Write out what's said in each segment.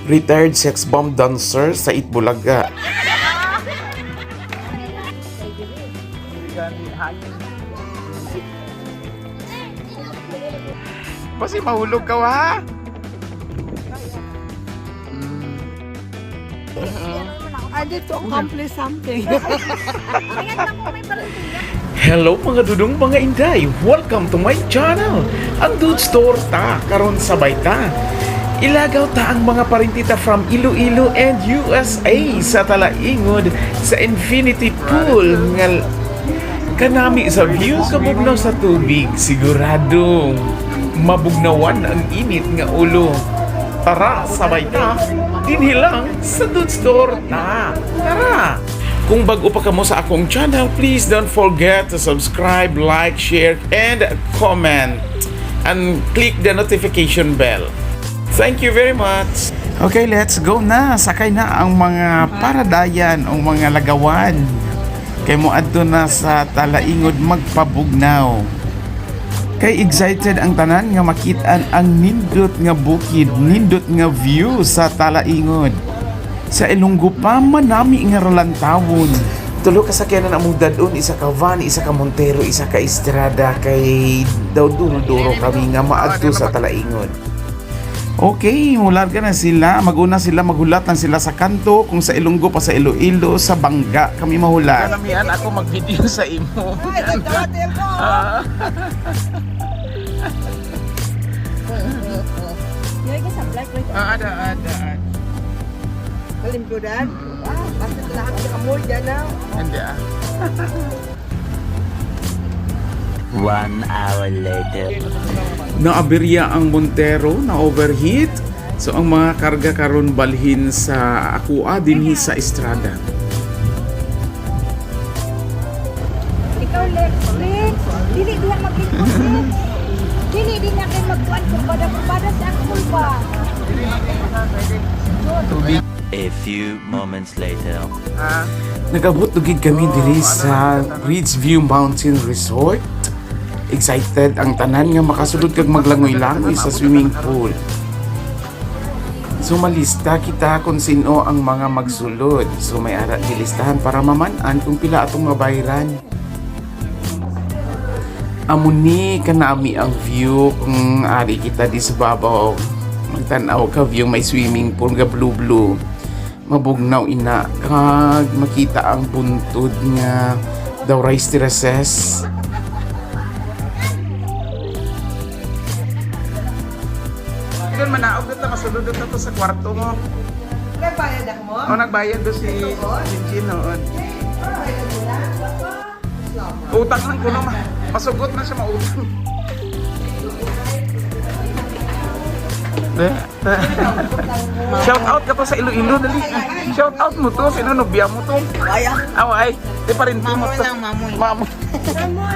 Retired sex bomb dancer sa Eat Bulaga. Basi mahulog ka ha? I need to accomplish something. Hello, mga dudong, mga inday! Welcome to my channel! Ang Dudes Torta, karon sabay ta. Ilagaw ta ang mga parentita from Iloilo and USA sa Talaingod sa Infinity Pool nga kanami sa view, kabugnaw sa tubig, siguradong mabugnawan ang init nga ulo. Tara, sabay ta dinhi lang sa Dudes Torta. Tara! Kung bago pa kamo sa akong channel, please don't forget to subscribe, like, share, and comment. And click the notification bell. Thank you very much. Okay, let's go na. Sakay na ang mga paradayan o mga lagawan. Kay mo adto na sa Talaingod magpabugnaw. Kay excited ang tanan nga makitaan ang nindot nga bukid, nindot nga view sa Talaingod. Sa Ilonggo pa manami nga ralantawon. Tulo ka sakyanan among dadon, isa ka van, isa ka Montero, isa ka Estrada kay daw duro-duro kami nga maadto sa Talaingod. Okay, mularga na sila. Maguna sila, maghulat lang sila sa kanto. Kung sa Ilonggo pa sa Iloilo, sa Bangga kami mahulat. Kalamian ako mag-video sa imo. Ay, nagdatil ko. Ah, ada, ada, ada. Kalimpudan. Ah, basta lahat ng amoy dyan na. Hindi ah. One hour later. Naaberya ang Montero, na overheat. So ang mga karga karon balhin sa akua dinhi sa Estrada. Ikaw, Lex. Lex, dili diha maglingkod, Lex. Dili din na kay magkuan kurbada kurbada sa akol ba. A few moments later. Nagabot lugid kami diri sa Ridgeview Mountain Resort. Excited ang tanan nga makasulod kag maglangoy-langoy sa swimming pool. So malista kita kung sino ang mga magsulod. So may ara gilistahan para mamanan kung pila atong mabayran. Amo ni kanami ang view kung ari kita di sa babaw. Magtan-aw ka view, may swimming pool nga blue blue. Mabugnaw ina kag makita ang buntod nga daw rice terraces. Doon manaog na masulod na to sa kwarto mo. Nagbayad ako mo? O nagbayad do si Gino. Utang lang kuno ma. Masugot na siya mautang. Shout out ka to sa Iloilo dali. Shout out mo to sino nobya mo to. Ay, ah. Aw ay, di pa rin mo Mamoy to. lang, mamoy. Mamoy.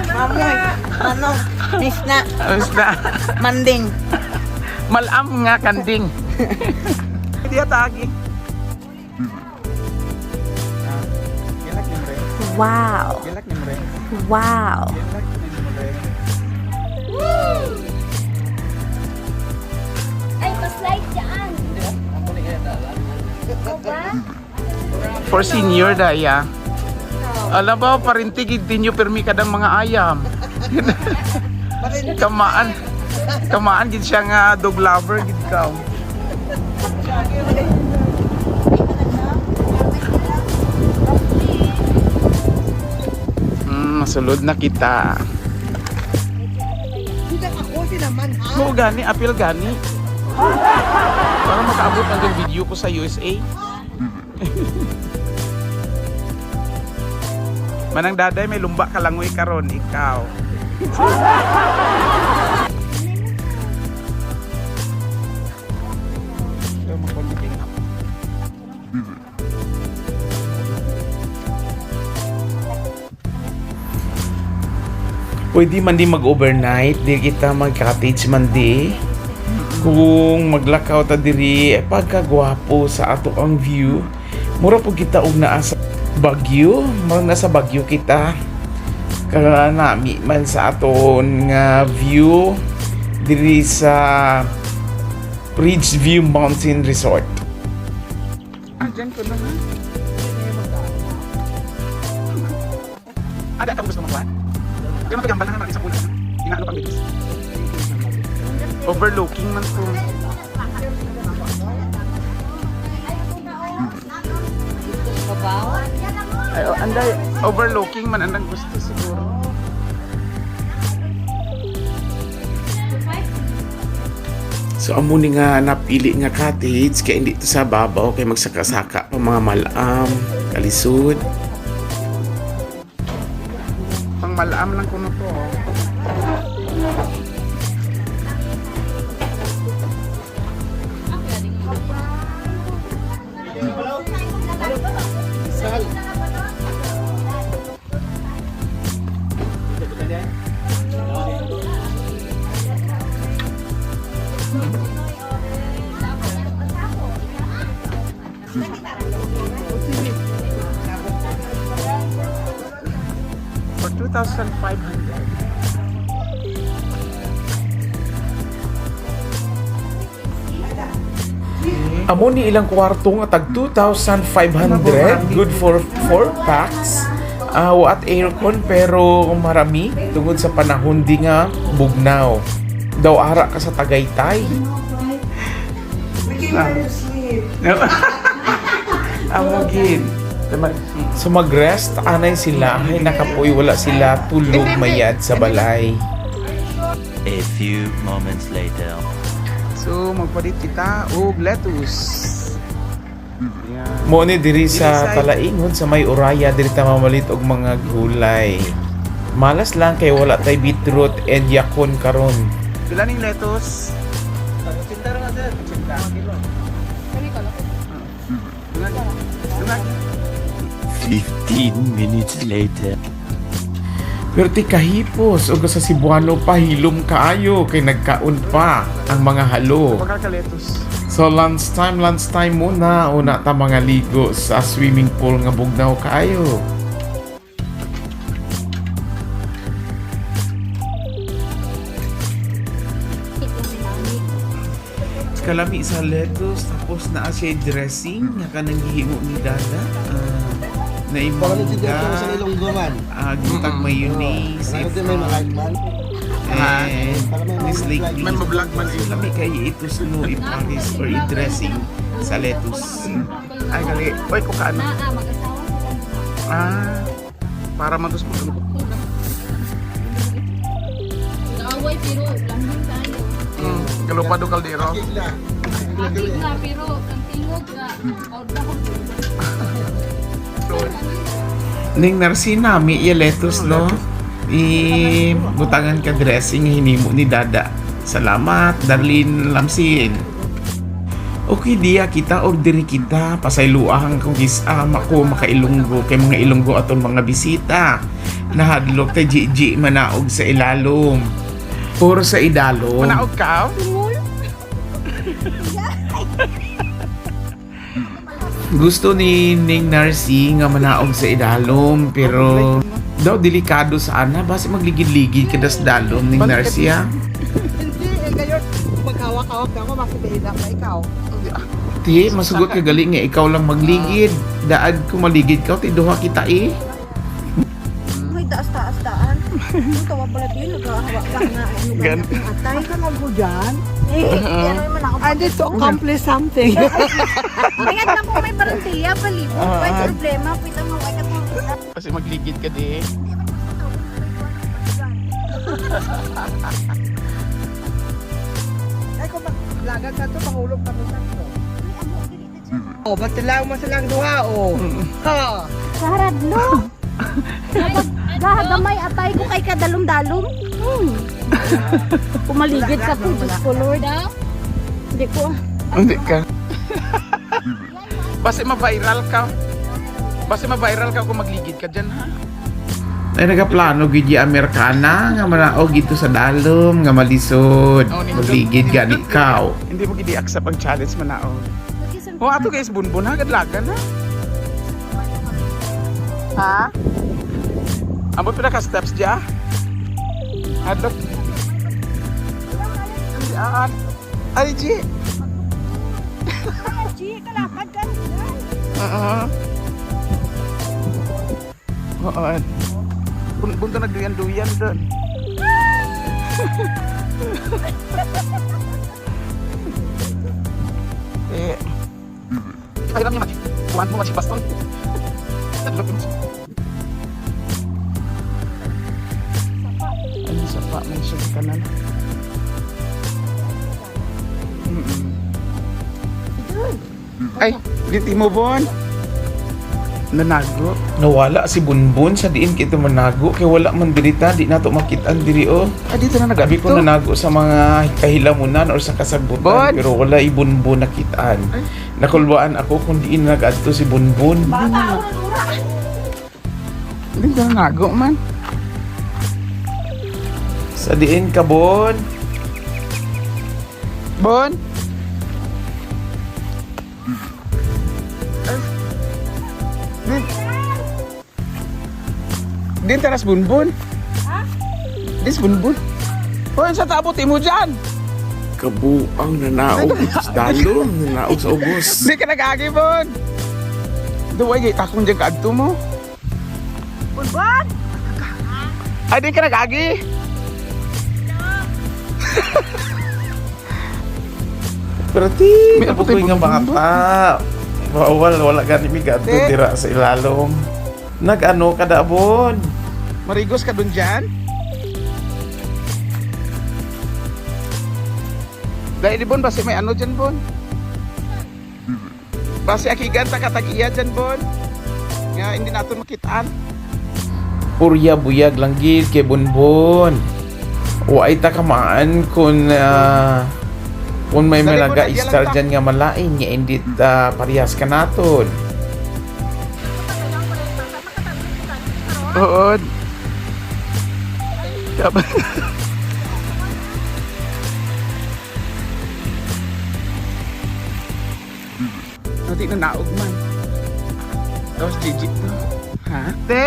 Mamoy. Ano? Miss na. Ayos na. Manding. Malam nga kanding. Hindi atagi. Wow. Wow. Ay, pa-slide dyan. O ba? For senior daya. Alam ba, parintigid din yung permi kadang mga ayam. Kamaan. Kamaan gid siya nga dog lover gid ka. Masulod na kita. Hindi ako sinaman, ha? Oo, gani, apil gani. Para makaabot ang yung video ko sa USA. Manang daday, may lumba kalangoy karon ikaw. Pwede man di mag-overnight, di kita mag-cottage man di. Kung maglakaw ta diri, eh, pagkagwapo sa ato ang view. Mura po kita og naa sa Baguio, mura nasa Baguio kita. Kanami man sa aton nga view diri sa Ridgeview Mountain Resort. Dyan ko na nga. Ada ka gusto makuha? Kaya mapagambal na naman sa ulan. Inaano pang bilis. Overlooking man to. Ay, oh, anday, overlooking man andang gusto siguro. So amo ni nga napili nga cottage kay hindi to sa babaw kay magsaka-saka pa mga malam, kalisod. Pang malam lang kuno to. Oh. For 2,500. Amo ni ilang kwarto nga tag 2,500, good for 4 packs. Wa at aircon pero marami tungod sa panahon di nga bugnaw. Daw ara ka sa Tagaytay. We came here to sleep. Amo gid. So magrest anay sila ay nakapoy wala sila tulog mayad sa balay. A few moments later. So magpalit kita og lettuce. Mo ni diri sa Talaingon sa may Uraya diri ta mamalit og mga gulay. Malas lang kay wala tay beetroot and yakon karon. Pila ning lettuce? Cinta nga sir. 15 minutes later. Pero ti kahipos og sa Cebuano pa hilom kaayo kay nagkaon pa ang mga halo. So lunchtime, lunchtime muna una ta mga ligo sa swimming pool nga bugnaw kaayo. Kalami sa lettuce tapos naa siya dressing nga kanang gihimo ni Dada. Na Baka imong sa Ilonggo man. Gutag mayonnaise, Ano din may malike man? and this lately May ma-vlog man eh. lami kay itusno iparis or i-dressing sa lettuce. Ay, gali. Uy, kukaan. Ah, para matos mo. Ano Naaway pero lambing tayo. Galupado kaldero. Akig na pero ang tingog na out na ko. Ning narsina mi iya lettuce no. I butangan ka dressing hinimo ni Dada. Salamat, Darlene Lamsin. Okay diya kita or diri kita pasayloang kung kisama ko makailunggo kay mga ilunggo aton mga bisita. Nahadlok kay GG manaog sa ilalom. Or sa idalom. Manaog ka? Gusto ni Ning Narcy nga manaog sa idalom pero daw delikado sa ana basi magligid-ligid kada sa dalom ning Narcy ah. Hindi, eh ngayon, maghawak-hawak na ako, makibihila ka ikaw. Ti, masugot ka gali nga ikaw lang magligid. Daad ko maligid ka, ti duha kita eh. May taas-taas daan. Ang tawa pala din, naghahawa ka nga. Ano ba Gan- ang atay? Ay, ka lang ko dyan. Eh, ano naman ako. I need to accomplish something. Kaya lang kung may parantiya, palibot. May problema, pwede mo ay katong. Kasi magligid ka di. Ay, kung mag-vlogan ka to, pangulog kami sa to. Oh, ba't lang mo silang duha, oh. Ha! Karadlo. Gahagamay atay ko kay kadalom-dalom. Pumaligid ka po, Diyos ko Lord. Hindi ko ah. Hindi ka. Basta ma-viral ka. Basta ma-viral ka kung magligid ka dyan, ha? Ay nagaplano gid ya Amerikana nga manaog dito sa dalom nga malisod. Magligid gani ikaw. Hindi mo gidi accept ang challenge manaog. Oh, ato guys, bunbun ha, gadlagan ha. Ha? Ambot pila ka steps diya? Hadlok. Hindi, ah. Ay, G. G, kalakad ka. Oo. Oo. Bunto nagduyan-duyan doon. Eh. Ay, lang niya. Kuhan mo si baston. Ano sa pa man siya sa kanan? Ay, dito mo bon. Nanago. Nawala si Bunbun sa diin kita manago kay wala man diri ta, di nato makitaan diri oh. Ah, dito na Gabi ko nagadto. nanago sa mga kahilamunan or sa kasagbutan Bon! pero wala ibunbun nakitaan. Nakulwaan ako kung diin nagadto si Bunbun. Dito na nanago man. Sa diin ka Bon. Bon. Ay. Din. Din taras bunbun. Ha? Dis bunbun. Hoy, sa tabot mo dyan. Kabuang nanaog dalom nanaog sa ubos. Di ka nag-agi, Bon. Duway, gay takong dyan kaadto mo. Bunbun! Ay, di ka nag-agi. Pero ti, May abot kabukoy ay nga bunbun. bata. Bawal, wala gani mi gadto Te. dira sa ilalom. Nag-ano ka da Bon? Marigos ka dun dyan? Dahil di Bon, basi may ano dyan, Bon? Basi akigan ta katag-iya dyan, Bon. Nga, hindi natin makitaan. Purya buyag lang gid kay Bunbun. Waay ta kamaan kung kung may Dali, Bon, malaga nagya lang star ta. dyan nga malain nga hindi ta parehas ka naton. Oo. Dapat. Nanti na naog man. Tapos Gigi to. Ha? Te!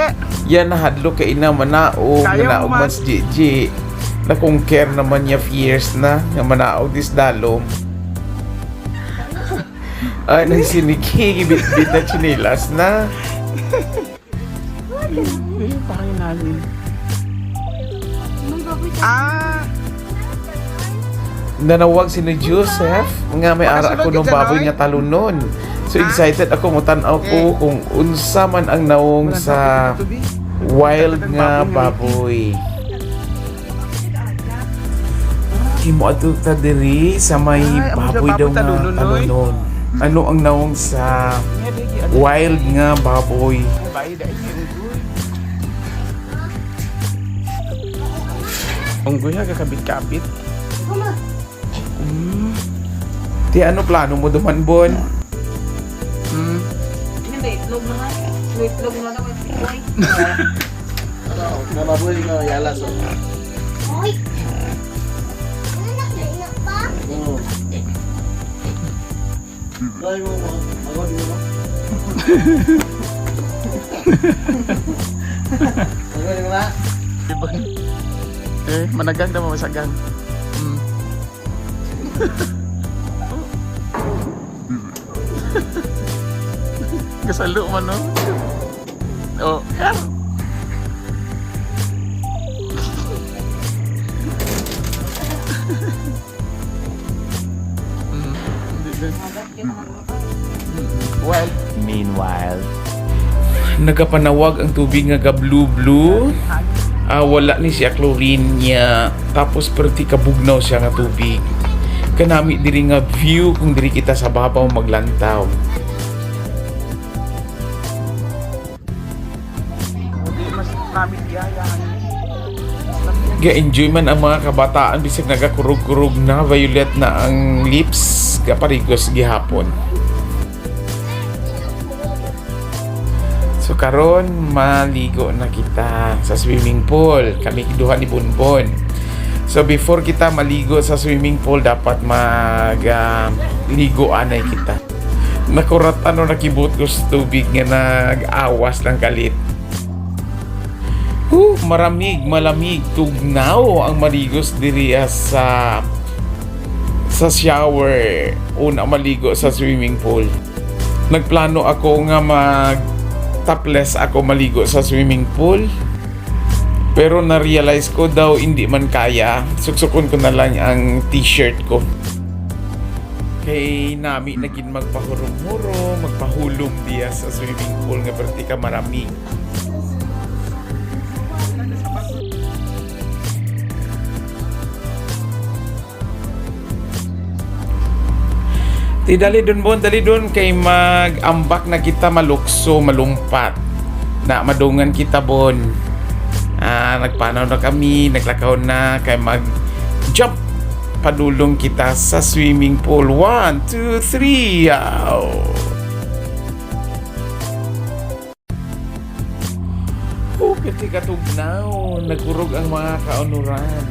Yan nahadlo kay ina manaog, Kaya mo nanaog man. man si Gigi. Nakong care naman niya fierce na nga manaog dis dalom. Ay, nagsiniki, gibit-bit na chinilas na. Eh, parang namin. May baboy ka. Ah! Nanawag si ni Joseph nga may ara ako Makasulod ng ka dyan, baboy oy. nga talunon. So excited ako motan-aw ko Eh. kung unsa man ang naong Walang sa tubig. wild nga Baboy nga baboy. Himo adto ta diri sa may Ay, amo siya baboy daw baboy nga talunon, oy. talunon. Ano ang naong sa wild nga baboy? Unggoy ha, kakabit-kabit. Ti ano plano mo duman bon? Hindi, itlog na nga. May itlog na nga. May itlog. Eh, managang na mamasagang. Kasalo man, no? Oh. Hindi din. Well, Meanwhile. Nagapanawag ang tubig nga ga blue blue. Ah, wala ni siya chlorine niya. Tapos perti kabugnaw siya nga tubig. Kanami diri nga view kung diri kita sa babaw maglantaw. hindi mas namin biyaya. Ga-enjoy man ang mga kabataan bisag nagakurog-kurog na violet na ang lips gaparigos gihapon. So karon maligo na kita sa swimming pool. Kami duha ni Bonbon. So before kita maligo sa swimming pool dapat mag ligo anay kita. Nakurat ano nakibot ko sa tubig nga nag-awas lang kalit. Huh, maramig, malamig, tugnaw ang maligos diri sa shower. Una maligo sa swimming pool. Nagplano ako nga mag topless ako maligo sa swimming pool. Pero na-realize ko daw hindi man kaya. Suksukon ko na lang ang t-shirt ko. Kay nami naging magpahurong-hurong, magpahulom diya sa swimming pool nga perti ka marami. Ti dali dun bon, dali dun kay mag-ambak na kita malukso, malumpat. Na madungan kita bon. Ah, nagpanaw na kami, naglakaw na kay mag-jump padulong kita sa swimming pool. One, two, three. Ow. Oh, piti katugnaw. Nagkurog ang mga kaunuran.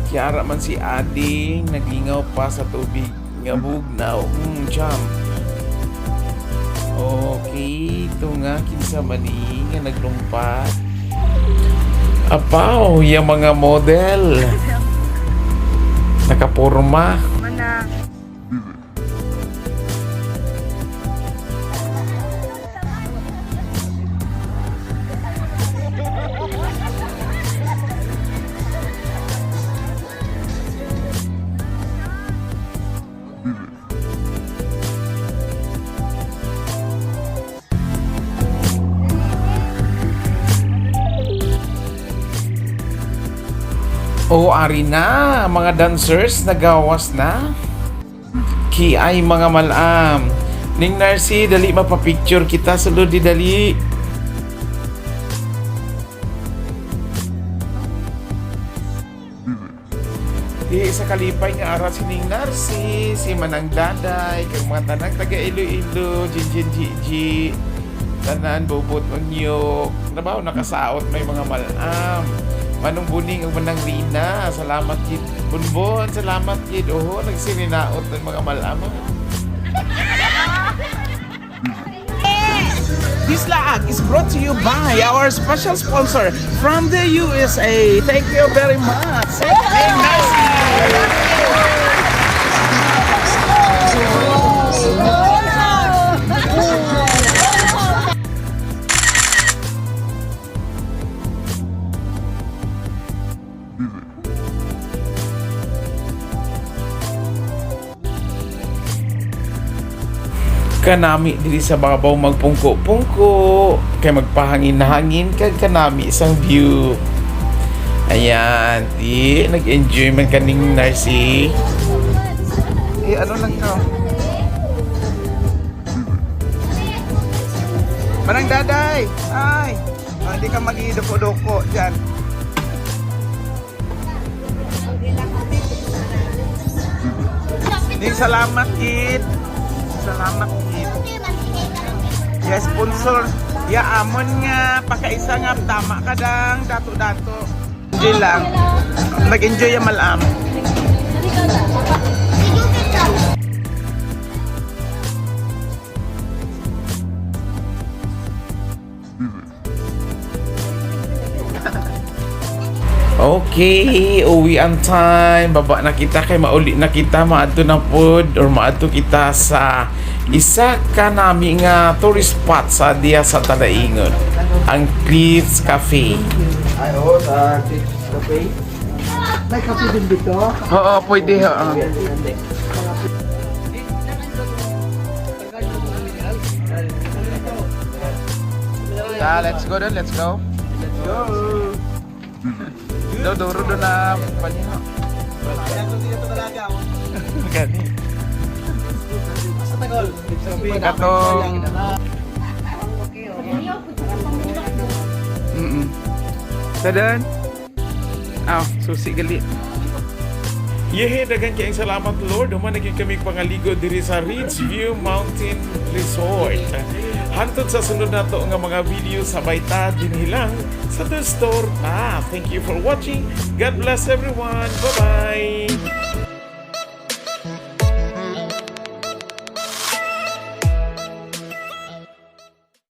Kiara man si Ading, naglingaw pa sa tubig nga bugnaw. Jump. Okay, ito nga, kinsa man ni nga naglumpat. Apaw, yung mga model. Nakapurma. Mana. O ari na, mga dancers nagawas na. Ki ay mga malam. Ning Narcy, dali mapapicture kita sulod di dali. Di sa kalipay nga ara si Ning Narcy, si Manang Daday, kag mga tanang taga Iloilo, Jinjin Gigi, tanan bubot unyok. Nabaw nakasaot may mga malam. Manong Buning ug Manang Rina, salamat gid. Bunbon, salamat gid. Oho, nagsininaot ng mga malam. This laag is brought to you by our special sponsor from the USA. Thank you very much. Ning Narcy. Kanami diri sa babaw magpungko-pungko kay magpahangin-hangin kag kanami isang view. Ayan, di nag-enjoy man kaning Narcy. Eh, ano lang to? Manang Daday! Ay! Ah, hindi ka mag-idoko-doko dyan. Ding salamat, kid. Salamat, kid. Ya, sponsor. Ya, amon nga. Pakaisa nga. Tama ka dang. Dato-dato. Enjoy lang. Nag-enjoy ya malam. Okay, uwi ang time. Baba na kita kay mauli na kita maadto na pod or maadto kita sa isa ka nami nga tourist spot sa diya sa Talaingon, ang Cliffs Cafe. Ay, oo, sa Cliffs Cafe. May kape din dito? Oo, pwede. Oo. Ta, let's go doon, let's go. Let's go. Do, duro do na panyo. Gani. Katong. Tadan. Aw, susi gali. Yehe, daghan kayong salamat Lord. Human naging kami pangaligo diri sa Ridgeview Mountain Resort. Hantod sa sunod nato nga mga video sabay ta dinhi lang sa The Store ta. Thank you for watching. God bless everyone. Bye-bye.